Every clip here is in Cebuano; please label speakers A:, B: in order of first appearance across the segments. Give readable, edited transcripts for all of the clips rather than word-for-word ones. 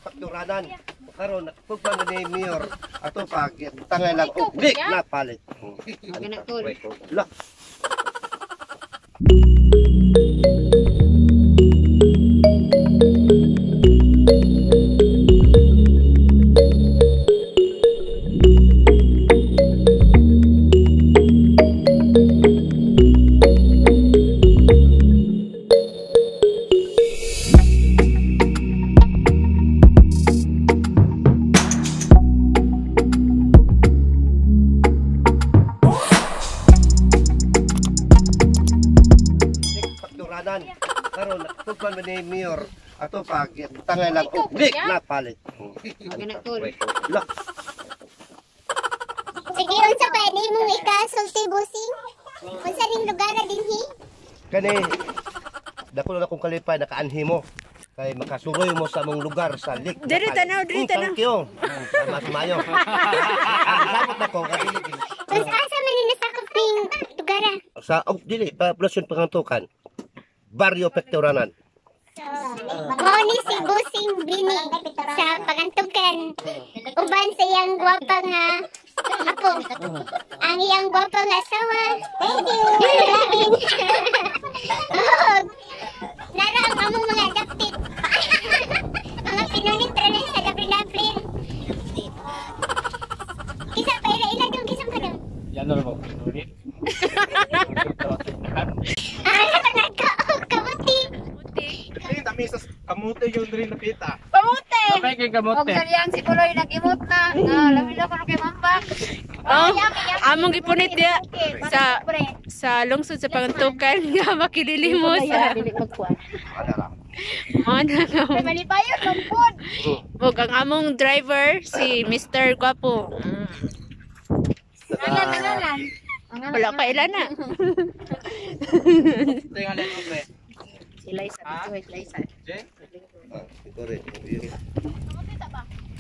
A: Pakturanan. Karon tugpan ni Mayor ato pag tangay lang og dik na palit. La. Pakturanan. Karon tugpan ni Mayor ato pag tangay lang og dik na palit. La.
B: Sige, unsa pa ni imong ikasulti, busing? Unsa ning lugar na dinhi?
A: Kani dako na akong kalipay nakaanhi mo kay makasuroy mo sa among lugar sa Lake.
C: Diri tanaw, diri tanaw.
A: Thank you. Mas mayo. Samot ako kay
B: Unsa asa man ni nasakop ning lugar?
A: Sa og dili pa poblasyon Pangantukan. Baryo Pektoranan.
B: Mao ni si Busing Bini sa Pangantukan. Uban sa iyang gwapa nga apo. Ang iyang gwapa nga asawa. Thank you. Nara ang among mga adopted. Mga pinunit ra na sa Lablin-Lablin. Kisa pa ila dong kisam ka dong.
D: Yan na mo. Pinunit.
B: Ah, nagkaog kamuti.
D: Dami sa kamote yung rin napita.
C: Pamute!
D: Kapay kay kamote.
E: Og salyang si Kuloy nag-imot na. Nga, labi na kuno kay Mambak.
C: Oh, among gipunit diya sa sa lungsod sa Pangantukan nga makilili mo sa
E: Dili magkuan.
C: Mao na nga.
E: Malipayon man pud.
C: Ug ang among driver si Mr. Guapo.
E: Ngalan ngalan.
C: Wala pa ila na.
D: Tingalan mo pre.
E: Si Liza, si Liza.
D: Jen?
A: Ah, ito rin.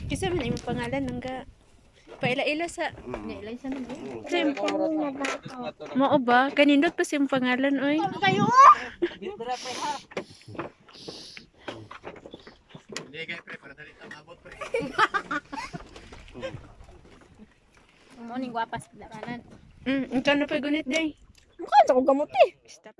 C: Kisa man imong pangalan nangga paila-ila sa
E: Ni Liza na.
C: Sim. Mao ba kanindot pa siyang pangalan oy.
D: Hindi kay pre para dali ta maabot pre.
E: Mo ning gwapas daranan.
C: Ikaw na pa gunit day.
F: Mukha sa kong kamote.
C: Stop.